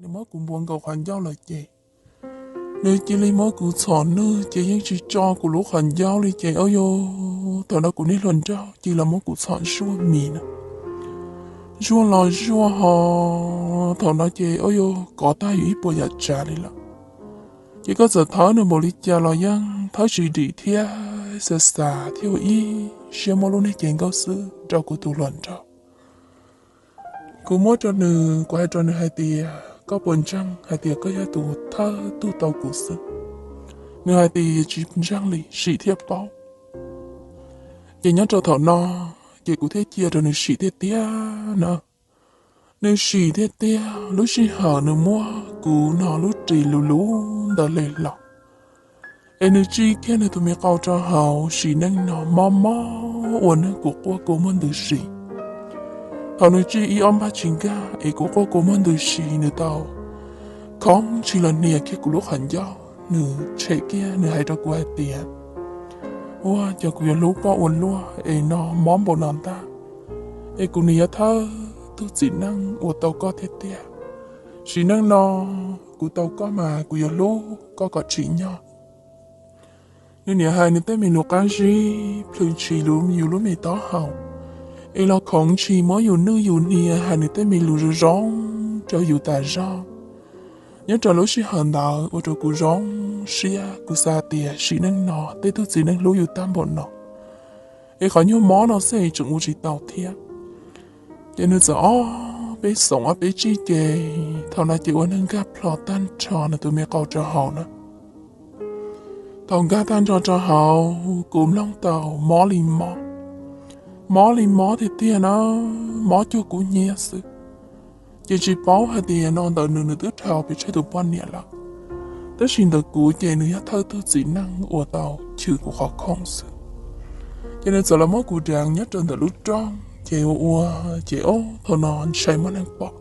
nws muab kuv npuav nkaus qhov ncauj lawm ces nws cia li muab kuv txhom nwj ces yeej tsis tso kuv lub qhov ncauj li ces, o yog thaum no kuv niag hluas nraug cia li los muab kuv txhom zuaj mis na. Zuaj los zuaj ho, thaum no ces, o yog kov tag yus ib puas yam tsav li lawm. Ces koj txawm thawb nws npaum li cas los yeej thawb tsis dim thiab, xav xav thiab ua ib siab muab lub niag cev nkauj xwb rau kuv tus hluas nraug. Kuv muab rau nws, kuv hais rau nws hais tias, koj puas ntseeg hais tias koj yog tus thawj tug tau kuv xwb? Nws hais tias tsis ntseeg li, sim thiaj paub. Ces nyob rau thaum no ces kuv thiaj cia rau nws sim tiag tiag na. Nws sim tiag tiag, lub sij hawm nws muab kuv no lub ris luv luv ntawd hle los es nws tsij kiag nws tus me qau rau hauv, sim neej no mob mob ua neeg kuv quaj kua muag ntws si. Thaum nws tsij ib ob npaj tsis nkag es kuv quaj kua muag ntws si, nws tau khoov ntshis los hnia kiag kuv lub qhov ncauj, nws tshem kiag, nws hais rau kuv hais tias, ua cas kuv yuav hlub koj ua luaj es no mob npaum no ntag, es kuv nws yuav thawj tug txiv neej uas tau koj tiag tiag. Sim neej no kuv tau koj mas kuv yuav hlub koj kom tsim nyog. Nws niam hais nws tej me lus qab zib plhws ntshis yus lub me taub hau, es los khoov ntshis muab yus nwj yus hnia hais nws tej me lus zoo zoo rau yus tas zog. Nyob rau lub sij hawm ntawd ua rau kuv zoo siab, kuv xav tias sim neej no tej tug txiv neej hlub yus tag npaum no, es qhov nyuag mob no xwb es tseem ua tsis tau thiab. Ces nws txawm ob peb xoom ob peb tsij ces thaum no ces ua neeg nkag plho tag nrho nws tus me qau rau hauv na. Thaum nkag tag nrho rau hauv kuv mloog tau mob li mob, mob li mob tiag tiag na, mob cuag kub hnyiab xwb. Ces tsis paub hais tias no ntawm nws, nws twb dhau pes tsawg tus poj niam lawm, tab sis ntawm kuv ces nws yog thawj tug txiv neej uas tau chwv kuv qhov khoom xwb. Ces nws txawm los muab kuv deev nyob rau ntawm lub rooj ces ua ua ces ob thaum no ntshai muaj neeg pom,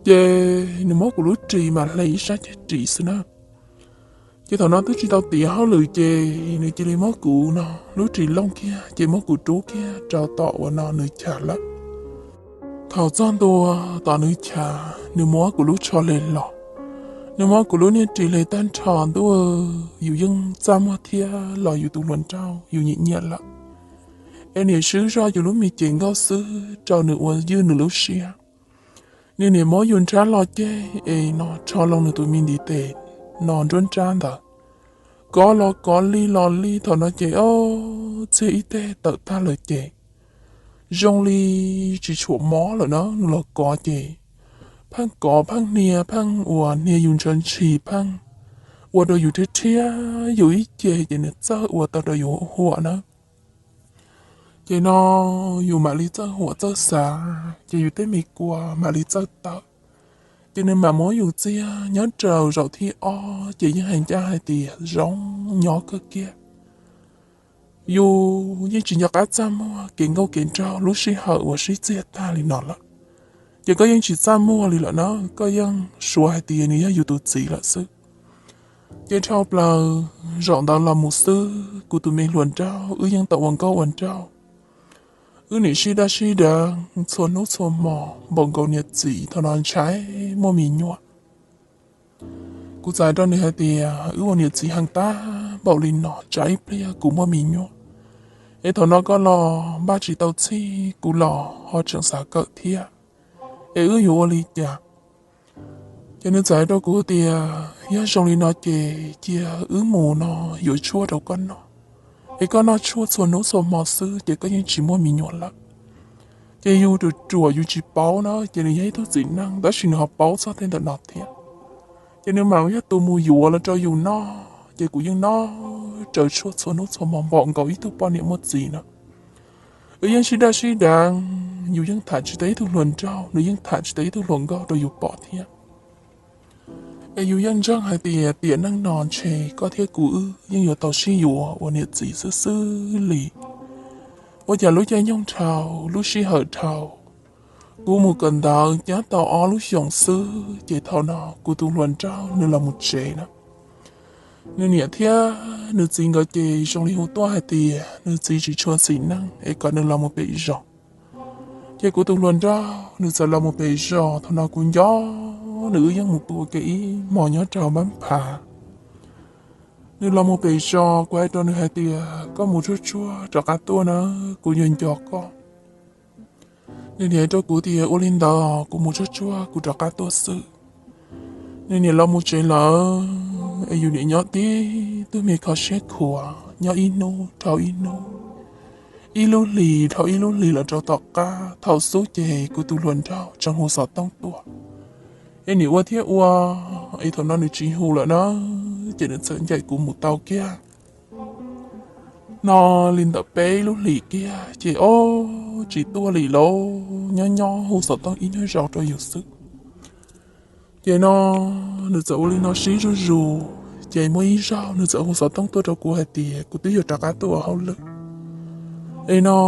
ces nws muab kuv lub ris mas hle ib sab ceg ris xwb na. Ces thaum no twb tsis tau tiav hauj lwm ces nws cia li muab kuv no lub ris looj kiag ces muab kuv rub kiag rau tom uas no nws chav lawm. Thaum txog ntua tom nws chav, nws muab kuv lub tsho hle los, nws muab kuv lub niag ris hle tag nrho ntuj, yus yeej txaj muag thiab los yus tus hluas nraug yus nyiam nyiam lawm, es niam swb zoj yus lub me cev nkauj xwb rau nws ua ywj nws lub siab. Nws niam muab yus nrhab los ceg es no rho loo nws tus me ntiv tes no nruab nrab ntawd, kov los kov li los li thaum no ces ob txhiab ib teg tawm tag lawm ces zoo li tsis tshua mob lawm na, nws los kov ces pheej kov pheej hnia pheej uas hnia yus ntshav ntshis pheej ua rau yus rhiab rhiab yus ib ce ces nws txawj ua tau rau yus huam na. Ces no yus mam li txawj huam txawj xav ces yus tej me kua mam li txawj tawm. Ces nws mam muab yus txiag nyob rau zaum thib ob ces yeej hais ncaj hais tias zoo nyob kawg kiag. Yus yeej tsis nco qab txaj muag kev nkauj kev nraug lub sij hawm uas sib txiag tag li no lawm. Ces koj yeej tsis txaj muag li lawm na, koj yeej suav hais tias nws yog yus tus txiv lawm xwb. Ces dhau plaws zaum ntawd los mus xwb, kuv tus me hluas nraug wb yeej tau ua nkauj ua nraug. Wb nim sib daj sib deev txhua hnub txhua hmo npaum nkaus niam txiv thaum no ntshai muaj me nyuam. Kuv txais rau nws hais tias wb ua niam txiv heev tag npaum li no tsam ib pliag kuv muaj me nyuam, es thaum no koj los npaj tsis tau txhij, kuv los ho tseem xav kawm thiab, es wb yuav ua li cas? Ces nws txais rau kuv tias yog zoo li no ces cia wb mus no yuav tshuaj rau koj noj, es koj noj tshuaj txhua hnub txhua hmo xwb ces koj yeej tsis muaj me nyuam lawm. Ces yus ruam ruam yus tsis paub na, ces nws yog ib tug txiv neej tab sis nws ho paub txog tej ntawm no thiab. Ces nws mam yog tus mus yuav los rau yus noj, ces kuv yeej noj raws tshuaj txhua hnub txhua hmo npaum nkaus ib tug poj niam muaj txiv na. Wb yeej sib daj sib deev, yus yeej tham tsis tau ib tug hluas nraug, nws yeej tham tsis tau ib tug hluas nkauj rau yus pom thiab. Es yus yeej ntseeg hais tias tiam neej no ntshe koj thiab kuv wb yeej yuav tau sib yuav ua niam txiv xwb xwb li. Ua cas lub caij nyoog dhau, lub sij hawm dhau, kuv mus kawm ntawv nyob tau ob lub xyoos xwb ces thaum no kuv tus hluas nraug nws los mus tsev na. Nws niam thiab nws txiv nkawd ces zoo li hu tuaj hais tias nws txiv tsis tshua xis neej es kom nws los mus pem zos. Ces kuv tus hluas nraug nws txawm los mus pem zos, thaum no kuv nco nws wb yeej mus pw ua ke ib hmos nyob rau Npab Phav. Nws los mus pem zos, kuv hais rau nws hais tias, koj mus tshuaj tshuaj rov qab tuaj na, kuv yuav nco koj. Nws niam rau kuv tias, ua li ntawd kuv mus tshuaj tshuaj kuv rov qab tuaj xwb. Nws niam los mus tsev lawm, es yus niam nyob tib tug me kho siab khuav nyob ib hnub dhau ib hnub, ib lub hlis dhau ib lub hlis los rau tom qab thaum xub ces kuv tus hluas nraug tseem hu xov tooj tuaj, es niam ua thiab ua, es thaum no nws tsis hu lawm na, ces nws txawm ncaim kuv mus tau kiag no li ntawm peb lub hlis kiag ces ob tsis tuaj li lauj, nyob nyob hu xov tooj ib nyuag zaus rau yus xwb. Ces no nws txawm ua li no sib zuj zus, ces muaj ib zaug nws txawm hu xov tooj tuaj rau kuv hais tias kuv twb yuav rov qab tuaj ua hauj lwm, es no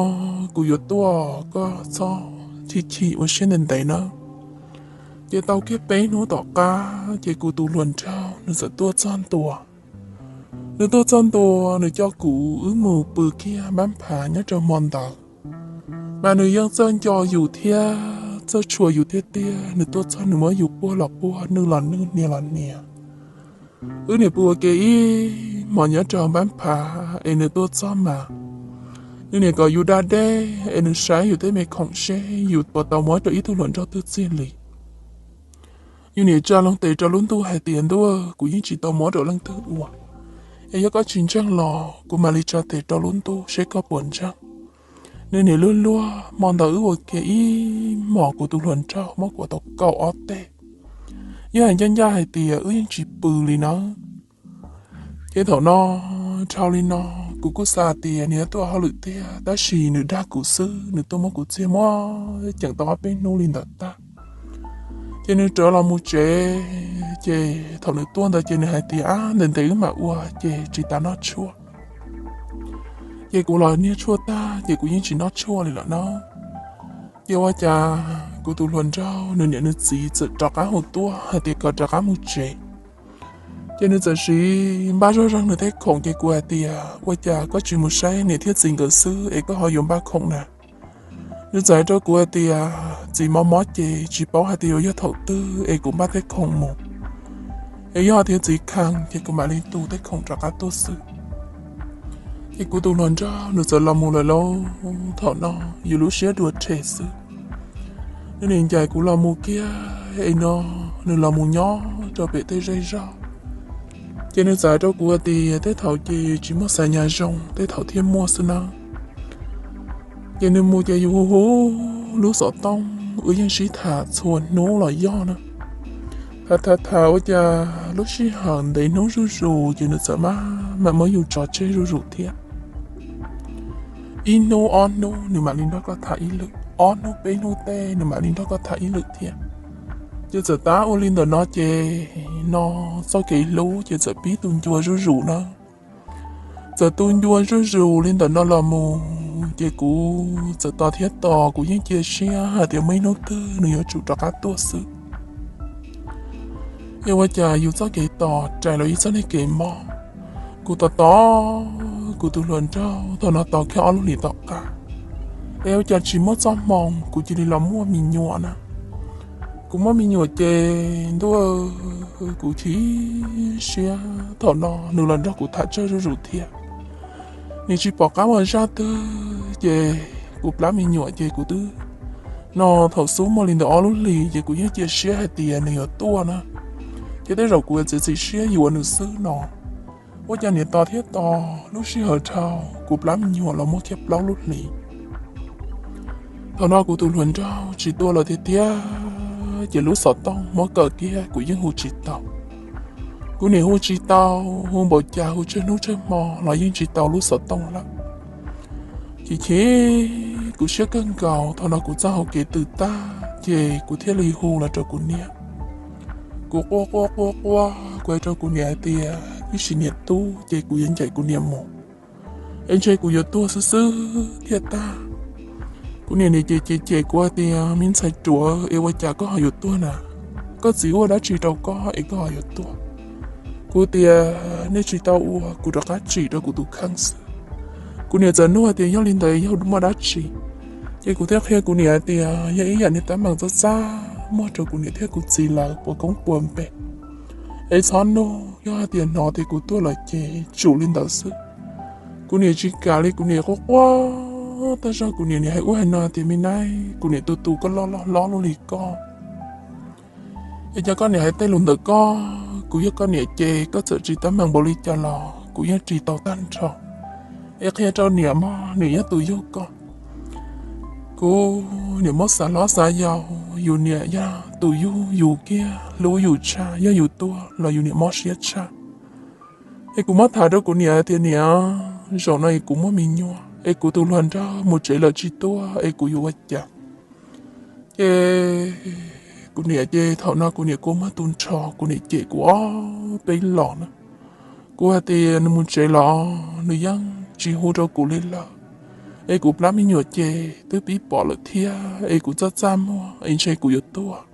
kuv yuav tuaj, koj txhob chim chim ua siab ntev ntev na. Ces tau kiag peb hnub tom qab ces kuv tus hluas nraug nws txawm tuaj txog ntua. Nws tuaj txog ntua nws coj kuv wb mus pw kiag Npab Phav nyob rau hmo ntawd. Mas nws yeej txawj nco yus thiab txawj tshua yus tiag tiag, nws tuaj txog nws muab yus puag los puag, nwj los nwj, hnia los hnia. Wb niam pw ua ke ib hmos nyob rau Npab Phav es nws tuaj txog mas nws niam kom yus da dej es nws saib yus tej me khoom seb yus puas tau muab rau ib tug hluas nraug twg txiag li. Yus niam tsa loo tes rau lub ntuj hais tias, ntuj, kuv yeej tsis tau muab rau leej twg ua, es yog koj tsis ntseeg los kuv mam li tsa tes rau lub ntuj seb koj puas ntseeg. Nws niam luag luag, hmo ntawd wb ua ke ib hmos, kuv tus hluas nraug muab kuav tau kaum ob teg. Yog hais ncaj ncaj hais tias wb yeej tsis pw li na. Ces thaum no, dhau li no, kuv kuj xav tias nws yuav tuaj hauj lwm tiag, tab sis nws dag kuv xwb, nws tuaj muab kuv txiag muab ceem tau ob peb hnub li ntawd tag. Ces nws rov los mus tsev, ces thaum nws tuaj ntawd ces nws hais tias, ab, ntev ntev wb mam ua, ces tsis tas noj tshuaj. Ces kuv los niaj tshuaj tag ces kuv yeej tsis noj tshuaj li lawm na. Ces ua cas kuv tus hluas nraug nws niam nws txiv txawm rov qab hu tuaj hais tias kom rov qab mus tsev. Ces nws txawm siv npaj zoj zeeg nws tej khoom, ces kuv hais tias, ua cas koj tsis mus saib niam thiab txiv nkawd xwb es koj ho yuav npaj khoom na? Nws txawm hais rau kuv hais tias, txiv mob mob ces tsis paub hais tias yuav yog thaum twg es kuv npaj tej khoom mus, es yog tias txiv kheev ces kuv mam li tu tej khoom rov qab tuaj xwb. Ces kuv tus hluas nraug nws txawm los mus lawm lauj. Thaum no yus lub siab dua rhe xwb. Nws niam ncaim kuv los mus kiag es no, nws los mus nyob rau pem tej zej zog. Ces nws txawm hais rau kuv hais tias tej thaum ces tsis muaj xav nyas zoo, tej thaum thiaj muaj xwb na. Ces nws mus ces yus hu hu lub xov tooj, wb yeej sib tham txhua hnub los yog na. Tham tham tham ua cas lub sij hawm ntev hnub zuj zus ces nws txawm maj mam muab yus tso tseg zuj zus thiab. Ib hnub ob hnub nws mam li nrog koj tham ib lwm, ob hnub peb hnub tej nws mam li nrog koj tham ib lwm thiab. Ces txawm tab ua li ntawm no ces no txoj kev hlub ces txawm pib tu ncua zuj zus na. Txawm tu ncua zuj zus li ntawm no los mus ces kuv txawm tos thiab tos, kuv yeej cia siab hais tias muaj ib hnub twg nws yuav tsum rov qab tuaj xwb. Es ua cas yus txoj kev tos rais los ib txoj kev mob. Kuv tos tos kuv tus hluas nraug thaum no tau kiag ob lub hlis tom qab, es ua cas tsis muaj txoj hmoo kuv cia li los muaj me nyuam na. Kuv muaj me nyuam ces ntuj, kuv chim siab, thaum no nws los nrog kuv tham tsawg zuj zus thiab. Nws tsis pom qab ua zaj twg ces kuv plab me nyuam ces kuv twb, no thaum xub muaj li ntawm ob lub hlis ces kuv yeej cia siab hais tias nws yuav tuaj na, ces tej zaum kuv yuav txiav txim siab yuav nws xwb no. Ua cas niam tos thiab tos lub sij hawm dhau kuv plab me nyuam los muaj kiag plaub lub hlis. Thaum no kuv tus hluas nraug tsis tuaj lawm tiag tiag, ces lub xov tooj muab kawm kiag kuv yeej hu tsis tau. Kuv niam hu tsis tau, hu npaum cas hu tsawg hnub tsawg hmo los yeej tsis tau lub xov tooj lawm. Chim chim kuv siab kawg nkaus, thaum no kuv txoj hau kev twm tag ces kuv thiaj li hu los rau kuv niam. Kuv quaj quaj quaj quaj, kuv hais rau kuv niam hais tias ib sim niam tub ces kuv yuav ncaim kuv niam mus, es ntshe kuv yuav tuag xwb xwb thiaj tag. Kuv niam nim cem cem cem kuv hais tias me ntxhais ruam es ua cas koj ho yuav tuag na? Koj txiv ua dab tsi rau koj es koj ho yuav tuag? Kuv tias nej tsis tau ua, kuv rov qab tsim rau kuv tus kheej xwb. Kuv niam txawm nug hais tias yog li ntawd yog muaj dab tsi? Ces kuv thiaj qhia kuv niam hais tias yog ib yam niag teeb meem txaj txaj muag rau kuv niam thiab kuv txiv lawv puas koob puas npe, es txhob nug, yog hais tias hnov tias kuv tuaj lawm ces tsum li ntawd xwb. Kuv niam tsis kam li, kuv niam quaj quaj tag zog, kuv niam nim hais ub hais no tias, Me Naib, kuv niam tus tus koj loj loj hlob luaj li koj, es cas koj niam hais tej lus ntawm koj? Kuv yog koj niam ces koj txawm tsis tab meeg npaum li cas los kuv yeej ris tau tag nrho. Es qhia rau niam mog, niam yog tus yug koj. Kuv niam muab xav hlob xav yau, yus niam yog tus yug yus kiag, hlub yus tshaj, yog yus tuag los yus niam mob siab tshaj. Es kuv muab tham rau kuv niam tias, Niam, zaum no es kuv muaj me nyuam es kuv tus hluas nraug mus tsev lawm tsis tuaj es kuv yuav ua cas? Ces kuv niam ces thaum no kuv niam kua muag tu nrho, kuv niam cem kuv ob peb los na. Kuv hais tias nws mus tsev los nws yeej tsis hu rau kuv li lawm, es kuv plab me nyuam ces twb pib pom lawm thiab, es kuv txaj txaj muag es ntshe kuv yuav tuag.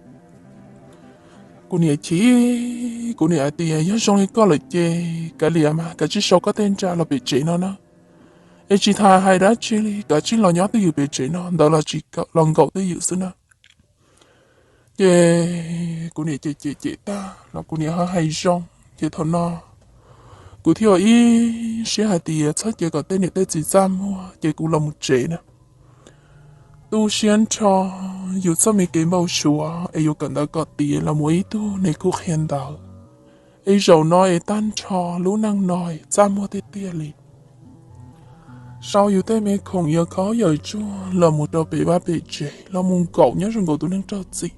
Kuv niam chim, kuv niam hais tias, Yog zoo li koj lawm ces kav liam mas, kav tsij sau koj tej nra los pem tsev no na. Es tsis tas hais dab tsi li, kav tsij los nyob twj ywm pem tsev no, ntawd los tsis los nkaum twj ywm xwb na. Ces kuv niam cem cem cem tag los kuv niam ho hais zoo, ces thaum no kuv thiaj ua ib siab hais tias txhob cia kom tej niam tej txiv txaj muag, ces kuv los mus tsev na. Tu siab nrho, yus txoj me kev npau suav es yuav kawm ntawv kom tiav los mus ib tug neeg kuj qhia ntawv, es zaum no es tag nrho lub neej no txaj muag tiag tiag li. Sau yus tej me khoom yawg khaub yawg tsuag los mus rau pem vaj pem tsev los mus nkaum nyob zoo nkaus tus neeg raug txim.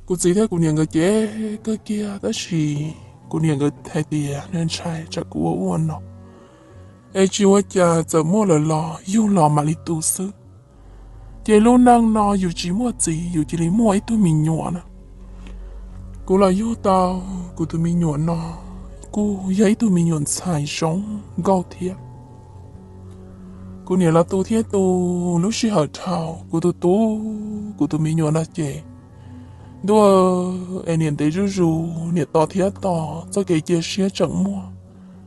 Kuv txiv thiab kuv niam nkawd cem kawg kiag tab sis kuv niam nkawd hais tias nws ntshai tsam kuv ua ub ua no, es tsis ua cas, txawm muaj lawm los yug los mam li tu xwb. Ces lub neej no yus tsis muaj txiv yus cia li muaj ib tug me nyuam na. Kuv los yug tau kuv tus me nyuam no kuj yog ib tug me nyuam ntxhais zoo nkauj thiab. Kuv niam los tu thiab tu, lub sij hawm dhau kuv tus tub, kuv tus me nyuam no ces ntuj, es niam ntev zuj zus, niam tos thiab tos, txoj kev cia siab tseem muaj,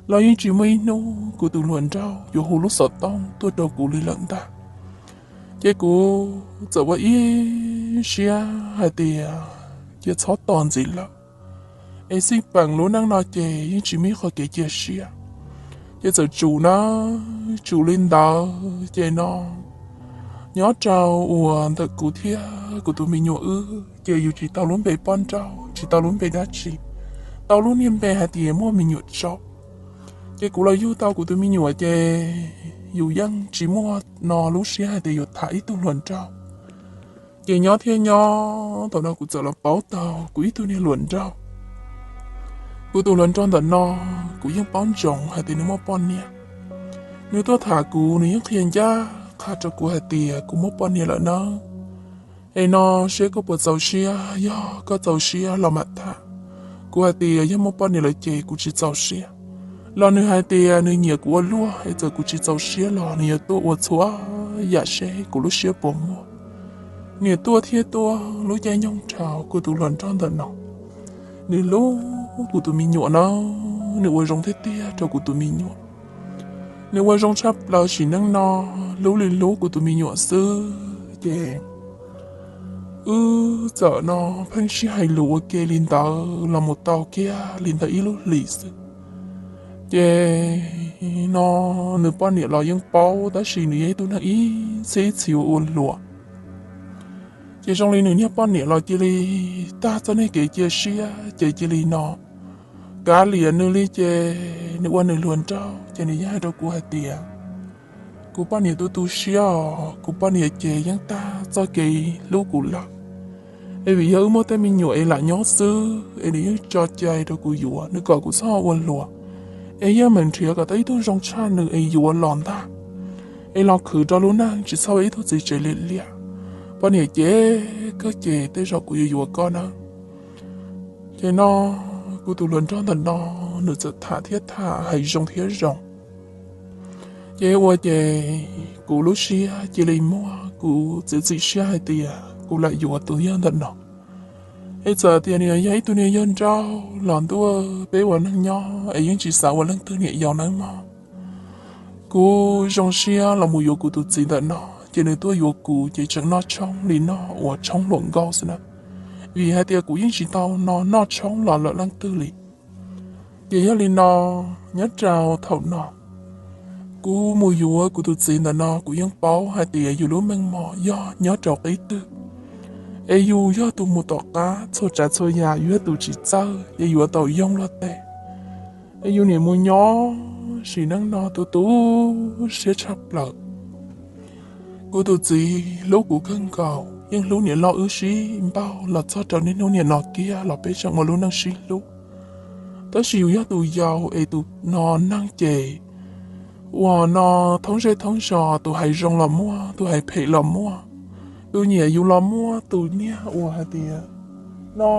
los yeej tsis muaj ib hnub kuv tus hluas nraug yuav hu lub xov tooj tuaj rau kuv li lawm ntag. Ces kuv txawm ua ib siab hais tias cia txhob tos ntxiv lawm, es xij peem lub neej no ces yeej tsis muaj ib qho kev cia siab. Ces txawm tsum na, tsum li ntawd ces no nyob rau uas ntawm kuv thiab kuv tus me nyuam wb ces yus tsis tau lub npe poj nrauj, tsis tau lub npe dab tsi, tau lub niag npe hais tias muaj me nyuam tso. Ces kuv los yug tau kuv tus me nyuam ces yus yeej tsis muaj no lub siab hais tias yuav tham ib tug hluas nraug. Ces nyob thiab nyob, thaum no kuv txawm los paub tau kuv ib tug niag hluas nraug. Kuv tus hluas nraug ntawm no, kuv yeej paub ntsoov hais tias nws muaj poj niam. Nws tuaj tham kuv, nws yeej qhia ncaj qha rau kuv hais tias kuv muaj poj niam lawm nawb. Es no seb koj puas txaus siab, yog koj txaus siab los mam tham. Kuv hais tias yog muaj poj niam lawm ces kuv tsis txaus siab. Los nws hais tias nws nyiam kuv ua luaj, es txawm kuv tsis txaus siab los nws yuav tuaj ua txhua yam seb kuv lub siab puas muaj. Niam tuaj thiab tuaj, lub caij nyoog dhau kuv tus hluas nraug ntawm no, nws hlub kuv tus me nyuam na, nws ua zoo tiag tiag rau kuv tus me nyuam. Nws ua zoo tshaj plaws sim neej no, hlub li hlub kuv tus me nyuam xwb ces wb txawm no pheej sib hais lus ua ke li ntawd los mus tau kiag li ntawd ib lub hlis xwb. Ces no nws poj niam los yeej paub tab sis nws yog ib tug neeg ib txhiab ib txhis ua ua luam. Ces zoo li nws niag poj niam los cia li tag txoj niag kev cia siab ces cia li no kav liam nws li ces nws ua nws hluas nraug ces nws yeej hais rau kuv hais tias kuv poj niam tu tu siab os, kuv poj niam ces yeej tag txoj kev hlub kuv lawm. Es vim yog wb muaj tej me nyuam es lam nyob xwb es nws yeej tso cai rau kuv yuav, nws kom kuv txhob ua luam, es yeej meem nrhiav kom tau ib tug zoo tshaj nws es yuav los ntag, es los khwv rau lub neej tsis txhob ua ib tug txiv tsev liam liam. Poj niam ces kawg ces tej zaum kuv yuav yuav koj na. Ces no kuv tus hluas nraug ntawm no nws txawm tham thiab tham hais zoo thiab zoo. Ces ua ces kuv lub siab cia li muaj, kuv txiav txim siab hais tias kuv lam yuav tus yawg ntawm no. Es txawm tias nws yog ib tug niag yawg nraug los ntuj, peb ua neeg nyob es yeej tsis xav ua leej twg niam yau nawb mog. Kuv zoo siab los mus yuav kuv tus txiv ntawm no, ces nws tuaj yuav kuv ces tseem noj tshoob li no uas tshoob hluas nkauj xwb na. vim hais tias kuv yeej tsis tau no noj tshoob los lawm leej twg li. Ces yog li no, nyob rau thaum no, kuv mus yuav kuv tus txiv ntawm no kuv yeej paub hais tias yus lub meej mom yog nyob rau qib twg, es yus yog tus mus tom qab txhua tsav txhua yam, yus yog tus tsis txawj ces yuav tau yoog luag tej, es yus niam mus nyob sim neej no tu tu siab tshaj plaws. Kuv tus txiv hlub kuv kawg nkaus, yeej hlub niam loj wb sib npaug los txog rau niaj hnub niam no kiag los peb tseem ua lub neej sib hlub. Tab sis yus yog tus yau es tus no neeg ces uas no thoob zej thoob zos, tus hais zoo los muaj, tus hais phem los muaj, tus nyiam yus los muaj, tus niag uas hais tias no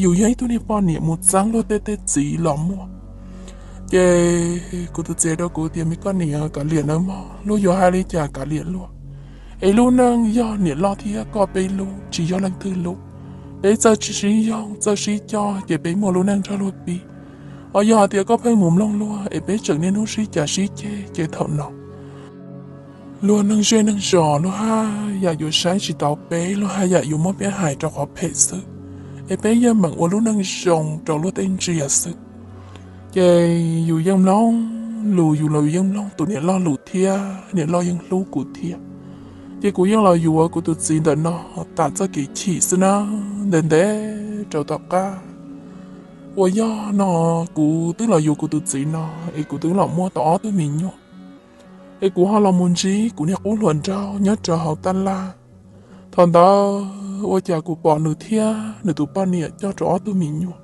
yus yog ib tug niag poj niam mus txeeb luag tej txiv los muaj. Ces kuv tus txiv rau kuv tias, me koj niam, kav liam nawb mog, luag yuav hais li cas kav liam luag. Es lub neej yog niam loj thiab koj peb lub, tsis yog leej twg lub. Peb txawj sib yoog txawj sib coj ces peb muaj lub neej nrog luag pib. Ho yog hais tias koj pheej mus mloog luag es peb tseem niaj hnub sib cav sib ceg ces thaum no luag neeg zej neeg zos luag haj yam yuav saib tsis taus peb, luag haj yam yuav muab peb hais rau qhov phem xwb, es peb yeej meem ua lub neej zoo rau luag tej ntsia xwb. Ces yus yeej mloog lus, yus los yus yeej mloog tus niam loj lus thiab, niam loj yeej hlub kuv thiab. Ces kuv yeej los yuav kuv tus txiv ntawm no tas txoj kev chim xwb na. Ntev ntev rau tom qab uas yog no kuv twb los yuav kuv tus txiv no, es kuv twb los muaj tau ob tug me nyuam, es kuv ho los mus ntsib kuv niag qub hluas nraug nyob rau hauv tab laj. Thaum ntawd ua cas kuv pom nws thiab nws tus poj niam coj rau ob tug me nyuam,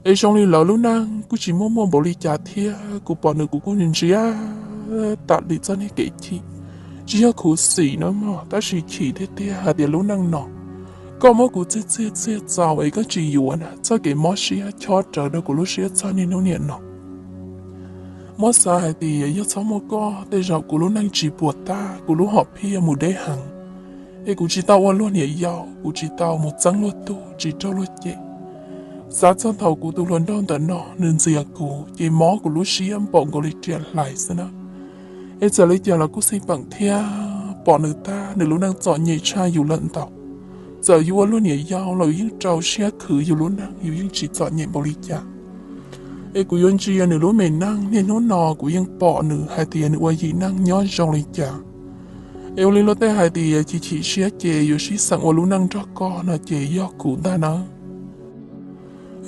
es zoo li lawv lub neej kuj tsis muaj muaj npaum li cas thiab. Kuv pom nws kuv kuj ntsia tam li txoj niag kev chim, tsis yog khuv xim na mog, tab sis chim tiag tiag hais tias lub neej no koj muab kuv txiag txiag txiag txaus es koj tsis yuav na, txoj kev mob siab chob rawv rau kuv lub siab txog niaj hnub niam no. Muab xav hais tias yog txhob muaj koj tej zaum kuv lub neej tsis puas tag, kuv lub hom phiaj mus deb heev, es kuv tsis tau ua luag niam yau, kuv tsis tau mus txeeb luag tug, tsis raug luag cem. Xav txog thaum kuv tus hluas nraug ntawm no nws ntxias kuv ces mob kuv lub siab npaum nkaus li riam hlais xwb na. Es txawm li cas los kuj xij peem thiab, pom nws tag nws lub neej txom nyem tshaj yus lawm ntau. Txawm yus ua luag niam yau los yus yeej rau siab khwv yus lub neej, yus yeej tsis txom nyem npaum li cas. Es kuv yuav ntsia nws lub me neej niaj hnub no kuv yeej pom nws hais tias nws ua yim neej nyob zoo li cas. Es ua li luag tej hais tias chim chim siab ces yuav sib xeem ua lub neej nrog koj no ces yog kuv ntag nawb.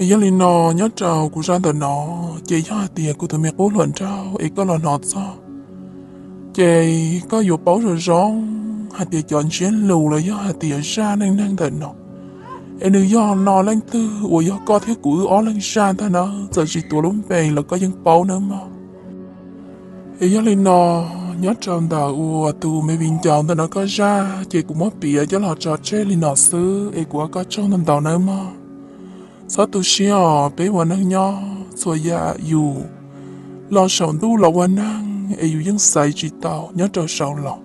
Yog li no, nyob rau kuv zaj ntawm no, ces yog hais tias kuv tus me qub hluas nraug es koj los hnov txog, ces koj yuav paub zoo zoo hais tias cov ntsiab lus los yog hais tias zaj neej neeg ntawm no, es nws yog no leej twg uas yog koj thiab kuv wb ob leeg zaj ntag na, txawm tsis tuav lub npe los koj yeej paub nawb mog. Es yog li no, nyob rau ntawm uas tus me viv ncaus ntawm no koj zaj ces kuv muab piav coj los tso tseg li no xwb es kuv ua koj tsaug ntau ntau nawb mog. Txhob tu siab os, peb ua neeg nyob txhua yam yus los saum ntuj los ua neeg es yus yeej xaiv tsis tau nyob rau saud los,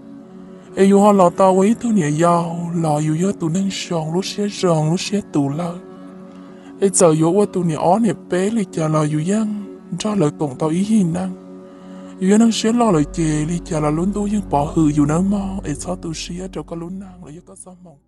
es yus ho los tau ua ib tug niam yau los yus yog tus neeg zoo, lub siab zoo lub siab tus lawm. Es txawm yuav ua tus niam ob niam peb li cas los yus yeej nrog lawv koom tau ib yig neej. Yus yog neeg siab loj lawm ces li cas los lub ntuj yeej pov hwm yus nawb mog, es txhob tu siab rau koj lub neej los yog koj txoj hmoo.